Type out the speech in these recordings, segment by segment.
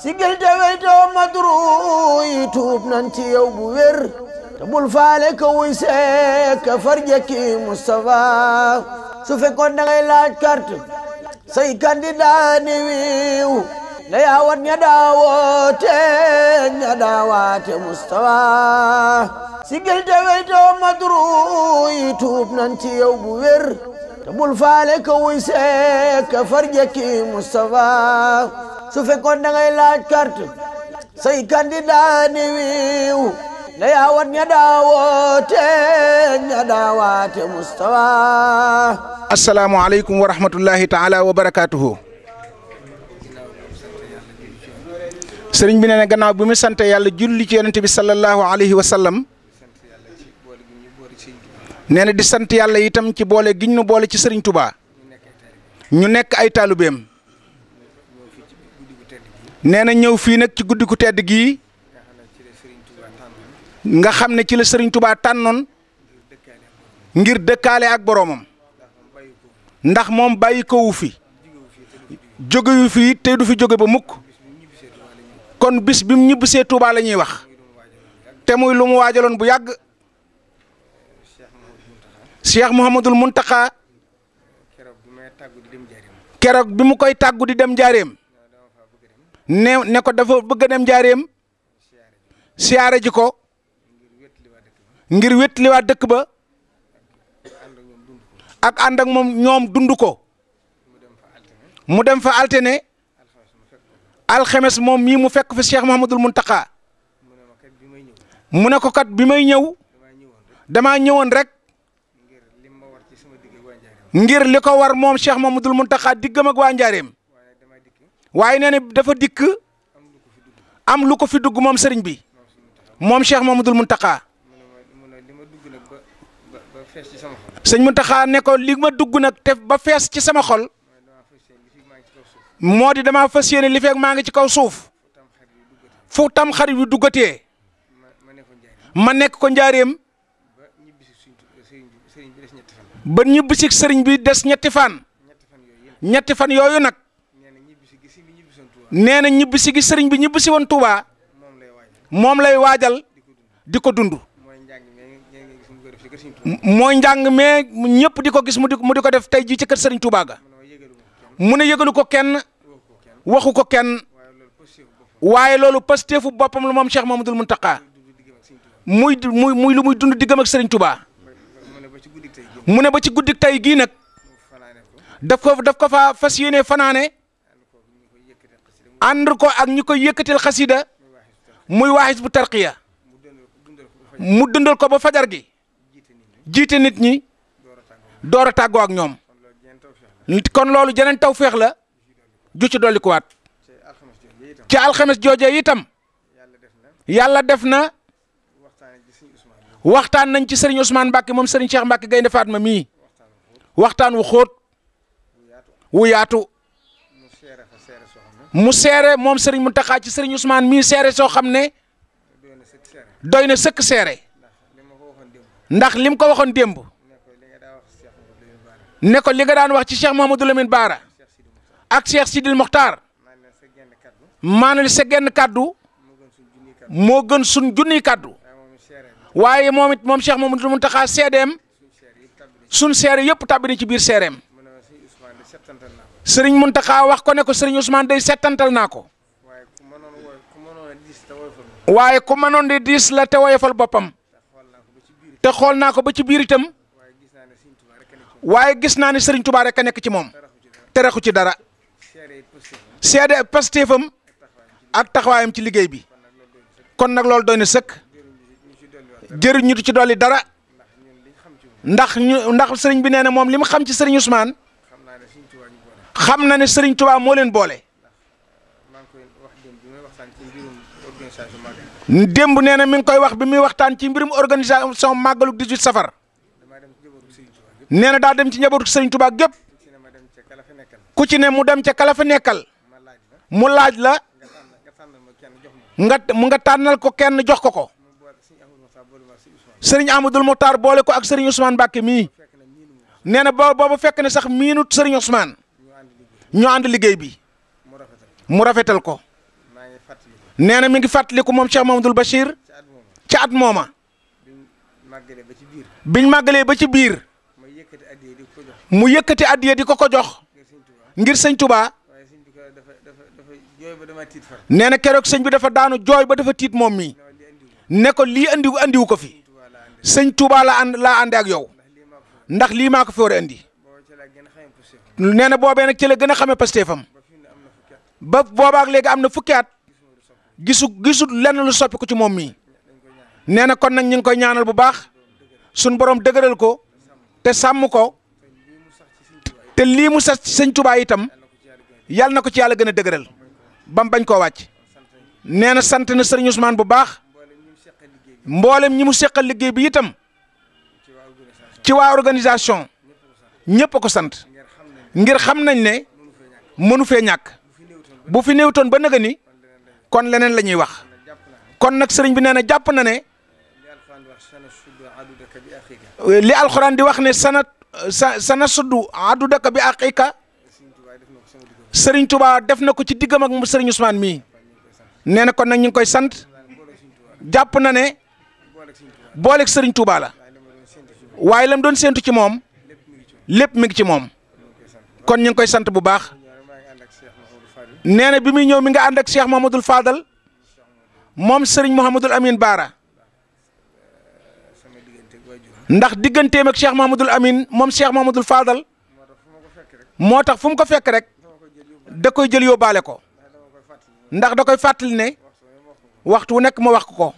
sigil te weytoo madru yi tuub nan ci yow bu wér te bul faale ka wuy seek ka farjekki Moustapha su fekkoon da ngay laaj carte say candidat ni wiiw na yaawat ña daawoote Moustapha sigil te weytoo madru yi tuub nan ci yow bu wér te bul faale ka wuy seek ka farjekki Moustapha su fekkoon da ngay laaj carte say candidat ni wiiw na yaawat ña daawoote Moustapha. asalaamualeykum wa rahmatullahi taala wa barakaatuhu. sëriñ bi nee na gannaaw bi mu sant yàlla julli ci yonente bi sallallahu alayhi wa sallam. nee na di sant yàlla itam ci boole giñ nu boole ci sëriñ Touba. ñu nekk ay taalubeem. nee na ñëw fii nag ci guddi gu tedd gii nga xam ne ci la sëriñ Touba tànnoon ngir dëkkaale ak boroomam ndax moom bàyyi ko wu fi jóge wu fi te du fi jóge ba mukk kon bis bi mu ñibbisee Touba la ñuy wax te muy lu mu waajaloon bu yàgg Cheikh Mouhamadul Mountakha keroog bi mu koy tàggu di dem Njaaréem ne ko dafa bëgg a dem Njaaréem siyaare ji ko ngir wétli waa dëkk ba ak ànd ak moom ñoom dund ko mu dem fa altine alxemes moom mii mu fekk fi Cheikh Mouhamadul Mountakha mu ne ko kat bi may ñëw damaa ñëwoon rek ngir li ko war moom Cheikh Mouhamadul Mountakha diggam ak waa Njaaréem waaye nee na dafa dikk am lu ko fi dugg moom sëriñ bi moom Cheikh Mouhamadul Mountakha sëñ Mountakha ne ko li ma dugg nag te ba fees ci sama xol moo di damaa fas yéene li fekk maa ngi ci kaw suuf fu tam xarit bi duggatee ma nekk ko Njaaréem ba ñibbisi sëriñ bi des ñetti fan yooyu nag nee na ñibbisi gi sëriñ bi ñibbisi woon Touba moom lay waajal di ko dund mooy njàng mee ñëpp di ko gis mu di ko def tey jii ci kër sëriñ Touba ga mu ne yëgalu ko kenn waxu ko kenn waaye loolu pasteefu boppam la moom Cheikh Mouhamadoul Mountakha muy lu muy dund diggam ak sëriñ Touba mu ne ba ci guddik tey gii nag daf ko fa fas yéene fanaane ànd ko ak ñi koy yëkkatil xasida muy waaxis bu tarqiya mu dundal ko ba fajar gi jiite nit ñi door a tàggoo ak ñoom kon loolu jeneen tawféex la ju ci dolli ko waat ci alxames joojee itam yàlla def na waxtaan nañ ci sëriñ Ousmane Mbacke moom sëriñ Cheikh Mbacke Gaynde Fatma mii waxtaan wu xóot wu yaatu mu seere moom sëriñ Mountakha ci sëriñ Ousmane mii seere soo xam ne doy na sëkk seere ndax lim ko waxoon démb ne ko li nga daan wax ci Cheikh Mouhamadou Lamine Bara ak Cheikh Sidil Mokhtar maanaam sa genn kàddu moo gën sun junniy kàddu waaye moom it moom Cheikh Mouhamadou Mountakha seedeem sun seere yëpp tàbbi na ci biir seereem sëriñ Mountakha wax ko ne ko sëriñ Ousmane day settantal naa ko waaye ku mënoon di diis la te woyofal boppam te xool naa ko ba ci biir itam waaye gis naa ne sëriñ Touba rek a nekk ci moom te raxu ci dara seede pastéefam ak taxawaayam ci liggéey bi kon nag loolu doy na sëkk jëriñ ñu ci dolli dara ndax sëriñ bi nee na moom li mu xam ci sëriñ Ousmane xam na ne sëriñ Touba moo leen boole démb nee na mi ngi koy wax bi muy waxtaan ci mbirum organisation màggalu 18 safar nee na daa dem ci njabootu sëriñ Touba gépp ku ci ne mu dem ca kala fa nekkal mu laaj la nga tànnal ko kenn jox ko sëriñ Ahmadoul Mokhtar boole ko ak sëriñ Ousmane Mbacke mii nee na booba fekk ne sax miinut sëriñ Ousmane ñu ànd liggéey bi mu rafetal ko nee na mi ngi fàttaliku moom Cheikh Mamadou Bachir ca at mooma biñ màggalee ba ci biir mu yëkkati addiya di ko jox ngir sëñ Touba nee na keroog sëñ bi dafa daanu jooy ba dafa tiit moom mi ne ko lii andiwu ko fi sëñ Touba laa ànde ak yow ndax lii maa ko fi war a andi nee na boobee nag ci la gën a xamee pasteefam ba boobaak léegi am na fukki at gisul lenn lu soppi ko ci moom mii nee na kon nag ñu ngi koy ñaanal bu baax suñ borom dëgëral ko te sàmm ko te lii mu sas ci sëñ Touba itam yàlla na ko ci yàlla gën a dëgëral bam bañ koo wàcc nee na sant na sëriñ Ousmane bu baax mboolem ñi mu seqal liggéey bi itam ci waa organisation ñëpp a ko sant ngir xam nañ ne mënu fee ñàkk bu fi néewtoon ba nëga ni kon leneen la ñuy wax kon nag sëriñ bi nee na jàpp na ne li alxuraan di wax ne sana suddu adudaka bi aqiqa sëriñ Touba def na ko ci diggam ak sëriñ Ousmane mii nee na kon nag ñu ngi koy sant jàpp na ne booleeg sëriñ Touba la waaye lam doon séentu ci moom lépp mi ngi ci moom kon ñu ngi koy sant bu baax nee na bi muy ñëw mi nga ànd ak Cheikh Mouhamadoul Fadal moom sëriñ Mouhamadoul Amine Baara ndax digganteem ak Cheikh Mouhamadoul Amine moom Cheikh Mouhamadoul Fadal moo tax fu mu ko fekk rek da koy jël yóbbaale ko ndax da koy fàttali ne waxtu wu nekk ma wax ko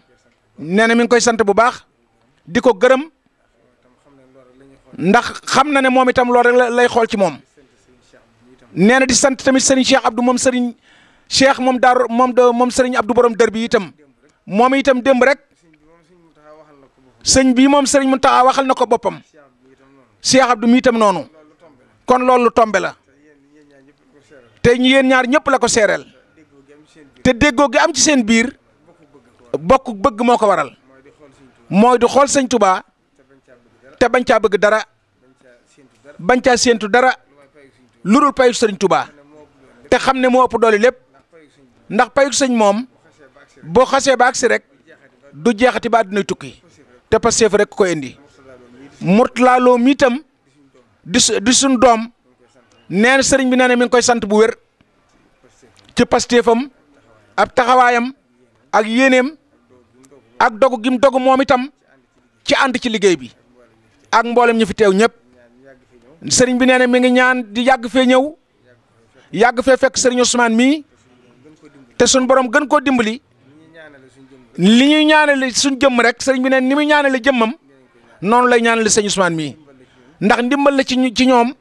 nee na mi ngi koy sant bu baax di ko gërëm ndax xam na ne moom itam loolu rek lay xool ci moom nee na di sant tamit Serigne Cheikh Abdou moom Serigne Cheikh moom Daaru moom Serigne Abdou borom dër bi itam moom itam démb rek sëñ bi moom Serigne Mountakha waxal na ko boppam Cheikh Abdou mi itam noonu kon loolu tombe la te yéen ñaar ñëpp la ko seereel te déggoo gi am ci seen biir bokk bëgg moo ko waral mooy di xool sëñ Touba te bañ caa bëgg dara bañ caa séentu dara lu dul payu sëriñ Touba te xam ne moo ëpp doole lépp ndax payu sëñ moom boo xasee ba agsi rek du jeexati ba àddunay tukki te Pastef rek ko indi Mourtala Lo mi itam di suñ doom nee na sëriñ bi nee na mi ngi koy sant bu wér ci Pastefam ab taxawaayam ak yéeneem ak dogu gim dogu moom itam ci ànd ci liggéey bi ak mboolem ñu fi teew ñëpp sëriñ bi nee na mi ngi ñaan di yàgg fee ñëw yàgg fee fekk sëriñ Ousmane mii te suñ borom gën koo dimbali li ñuy ñaanale suñ jëmm rek sëriñ bi nee ni muy ñaanale jëmmam noonu lay ñaanale sëriñ Ousmane mii ndax ndimbal la ci ñoom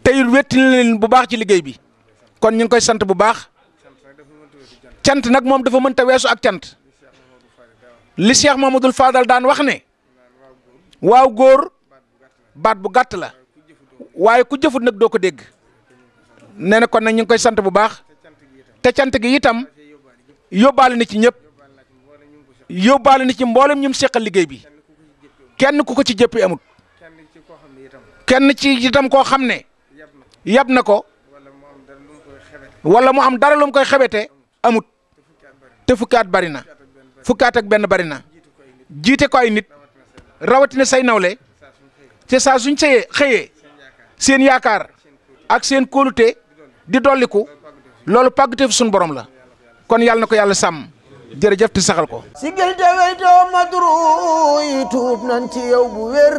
tey wetti leen bu baax ci liggéey bi kon ñu ngi koy sant bu baax cant nag moom dafa mënta weesu ak cant li Cheikh Mouhamadoul Fadal daan wax ne waaw góor baat bu gàtt la waaye ku jëfut nag doo ko dégg nee na kon nag ñu ngi koy sant bu baax te cant gi itam yóbbaale na ci ñëpp yóbbaale na ci mboolem ñum seqal liggéey bi kenn ku ko ci jëppi amut kenn ci itam koo xam ne yab na ko wala mu am dara lu mu koy xebete amut te fukki at bari na fukki at ak benn bari na jiite ko ay nit rawatina say nawle te saa suñ xëyee seen yaakaar ak seen kóolute di dolliku loolu pàggateef suñ borom la kon yàlla na ko yàlla sàmm jërëjëf te saxal ko. sigil te weytoo madru yi tuub nan ci yow bu wér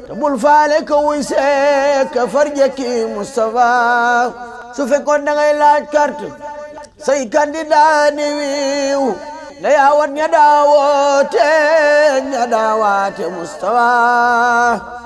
te bul faale ka wuy seek ka farjaki Moustapha su fekkoon da ngay laaj carte say candidat ni wiiw na yaawat ña daawoote ña daawaate Moustapha